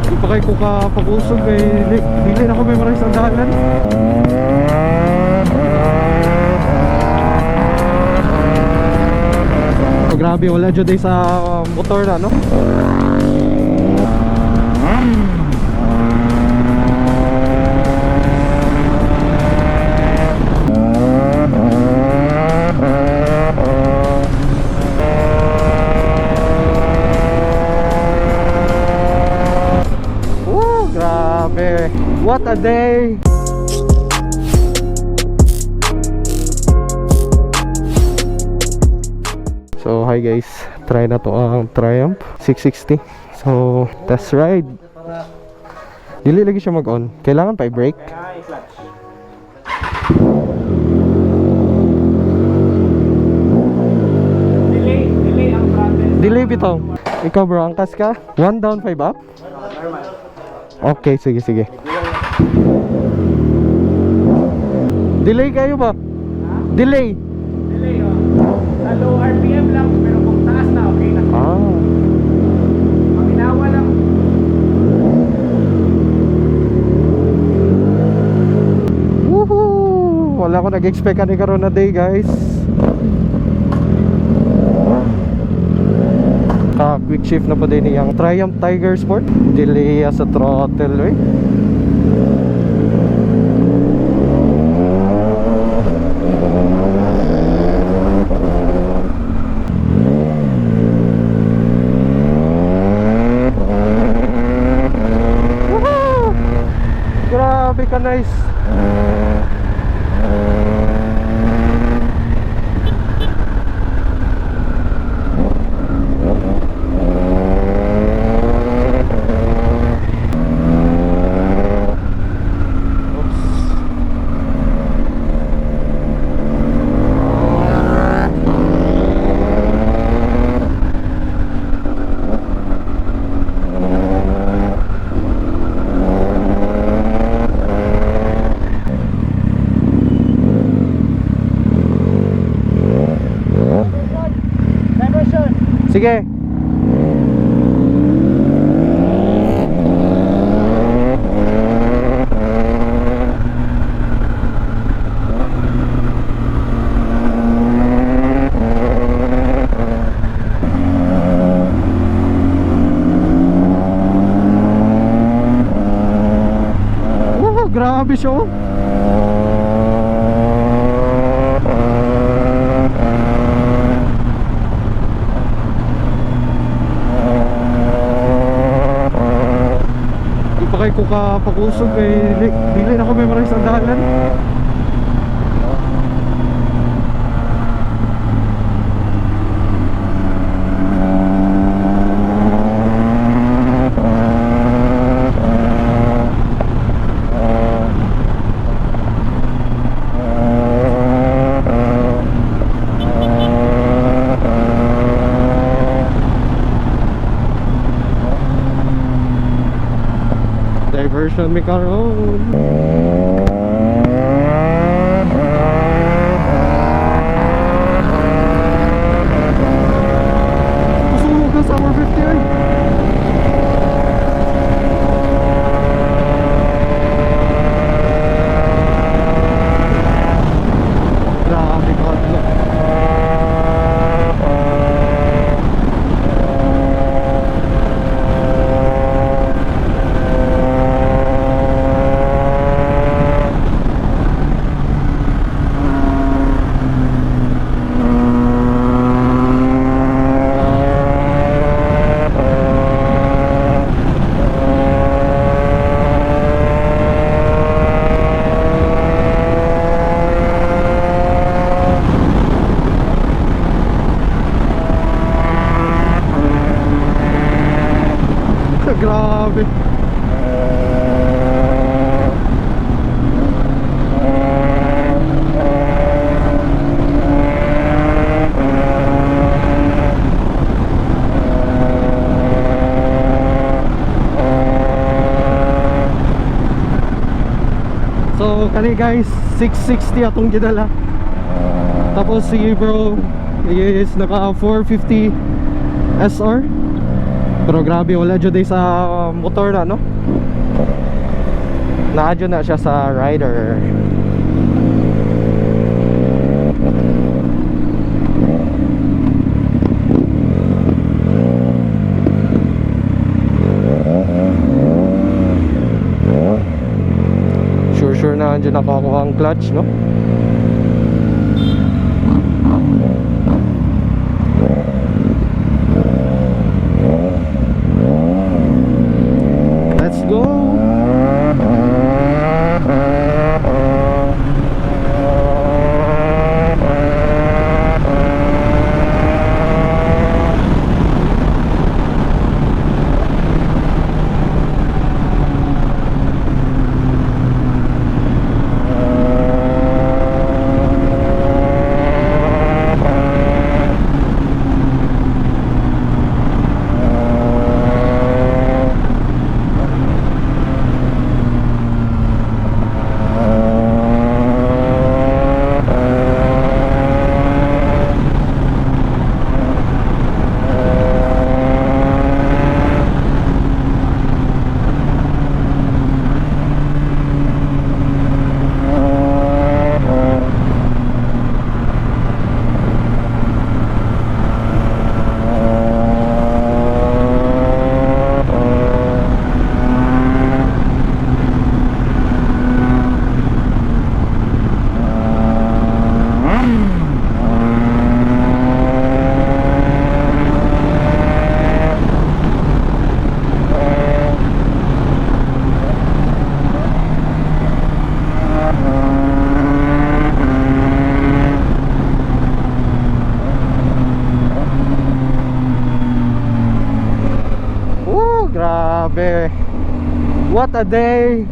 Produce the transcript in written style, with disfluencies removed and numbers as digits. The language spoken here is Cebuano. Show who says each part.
Speaker 1: Di pa kay ko ka pag-usog kay dili na ko memorize ang dalan. Oh, grabe, wala jud sa motor na, no? Woo, grabe. What a day. So, hi guys. Try na to ang Triumph 660. So, test ride. Dili lagi siya mag-on. Kailangan pa i-brake.
Speaker 2: Ay, clutch. Delay, delay ang throttle.
Speaker 1: Delay bitaw. Ikaw bro, angkas ka? 1 down, 5 up?
Speaker 2: Normal.
Speaker 1: Okay, sige, sige. Delay kayo ba? Delay.
Speaker 2: Delay, oh. Sa low RPM lang, pero kung taas na, okay na.
Speaker 1: Ah.
Speaker 2: Panginawa lang.
Speaker 1: Woohoo! Wala ko nag-expect ani karon na day, guys. Ka quick shift na po din niyang Triumph Tiger Sport. Delay sa throttle, eh. Woohoo! Grabe ka nice. Oops.
Speaker 2: Diversion.
Speaker 1: Sige. Woohoo, grabe siya oh. Di pa kay ko ka pag-usog kay dili na ko memorize ang dalan. Diversion mi karon. Kusog ka sa 450 ay. Grabe ka look. Grabe. So kani guys, 660 atong gidala. Tapos si bro is naka 450 SR. Pero grabe, wala jud sa motor na, no? Naa jud na siya sa rider. Sure sure na andyan nakakuha ang clutch, no? Let's go! Woo, grabe. What a day.